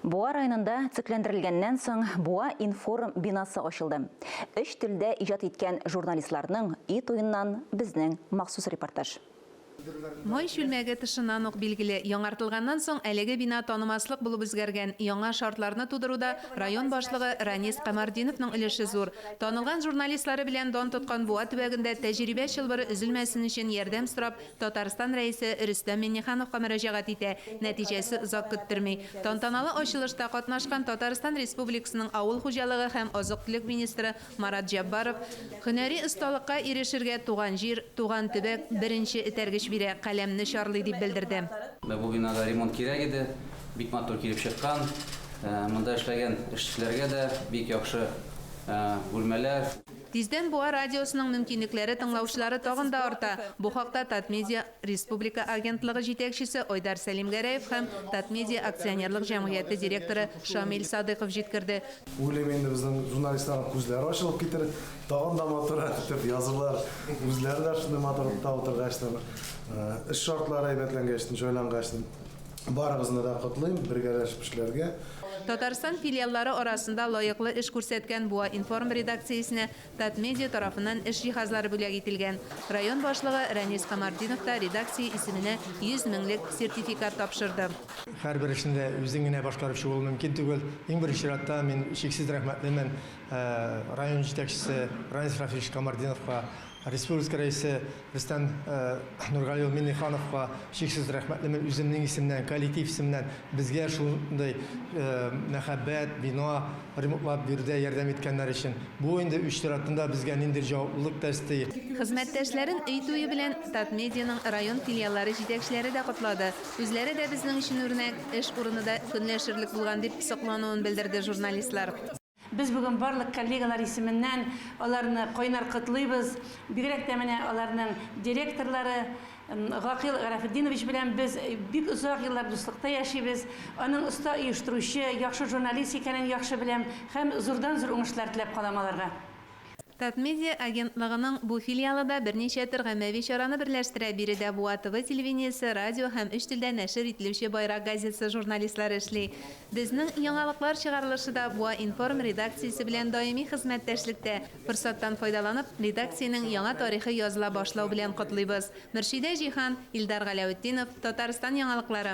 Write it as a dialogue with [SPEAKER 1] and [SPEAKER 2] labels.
[SPEAKER 1] Буа районында төзекләндерелгәннән соң Буа информ бинасы ачылды. Өч телдә иҗат иткән журналистларның өй туеннан безнең махсус репортаж.
[SPEAKER 2] Май чүлмәге тышыннан ук билгеле, яңартылганнан соң әлеге бина танымаслык булып үзгәргән. Яңа шартларны тудыруда район башлыгы Ранис Камартдиновның өлеше зур. Танылган журналистлары белән дан тоткан Буа төбәгендә тәҗрибә чылбыры өзелмәсен өчен ярдәм сорап Татарстан Рәисе Рөстәм Миңнехановка мөрәҗәгать итә. Нәтиҗәсе озак көттерми. Тантаналы ачылышта катнашкан Татарстан Республикасының авыл хуҗалыгы һәм азык-төлек министры Марат Җәббаров, Һөнәри осталыкка ирешергә туган җир, туган төбәк беренче этәргеч бирә, каләмне чарлый, дип белдерде.
[SPEAKER 3] Бу бинада ремонт кирәк иде, бик матур килеп чыккан. Монда эшләгән эшчеләргә дә бик яхшы бүлмәләр.
[SPEAKER 2] Тиздән Буа радиосының мөмкинлекләре, тыңлаучылары тагын да арта. Бу хакта Татмедиа республика агентлыгы җитәкчесе Айдар Сәлимгәрәев һәм Татмедиа акционерлык җәмгыяте директоры Шамил Садыйков җиткерде.
[SPEAKER 4] Уйлыйм, инде безнең журналистларның күзләре ачылып китер, тагын да матуррак итеп язырлар. Үзләре дә шундый матурлыкта утыргачтын, эш шартлары әйбәтләнгәчтен, җайлангачтын. Барыгызны да котлыйм, бергәләшеп эшләргә.
[SPEAKER 2] Татарстан филиаллары арасында лаеклы эш күрсәткән Буа-информ редакциясенә Татмедиа тарафыннан эш җиһазлары бүләк ителгән. Район башлыгы Рәнис Камартдинов та редакция исеменә 100 меңлек сертификат тапшырды.
[SPEAKER 5] Һәрбер эшне дә үзең генә башкарып чыгуы мөмкин түгел. Иң беренче чиратта мин чиксез рәхмәтлемен район җитәкчесе Ранис Рафилович Камартдиновка, Республика Рәисе Рөстәм Нургали улы Миңнехановка чиксез рәхмәтлемен үземнең исемнән, коллектив исеменнән безгә шундый мәһабәт бина ремонтлап бирүдә ярдәм иткәннәре өчен. Бу инде үз чиратында безгә ниндидер җаваплылык та өсти.
[SPEAKER 2] Хезмәттәшләрен өй туе белән Татмедианың район филиаллары җитәкчеләре дә котлады. Үзләре дә безнең өчен үрнәк, эш урыны да көнләшерлек булган, дип соклануын белдерде журналистлар.
[SPEAKER 6] Без бүген барлык коллегалар исеменнән аларны кайнар котлыйбыз. Бигрәк тә менә аларның директорлары Гакыйл Гарафетдинович белән без бик озак еллар дуслыкта яшибез. Аның оста оештыручы, яхшы журналист икәнен яхшы беләм һәм зурдан-зур уңышлар теләп калам аларга.
[SPEAKER 2] Татмедиа агентлыгының бу филиалы да берничә төр гаммәви чараны берләштерә, биредә Буа ТВ телевидениесе, радио һәм өч телдә нәшер ителүче Байрак газетасы журналистлары эшли. Безнең яңалыклар чыгарылышы да Буа-информ редакциясе белән даими хезмәттәшлектә. Форсаттан файдаланып, редакциянең яңа тарихы языла башлау белән котлыйбыз. Мөршидә Җиһан, Илдар Галәветдинов, Татарстан яңалыклары.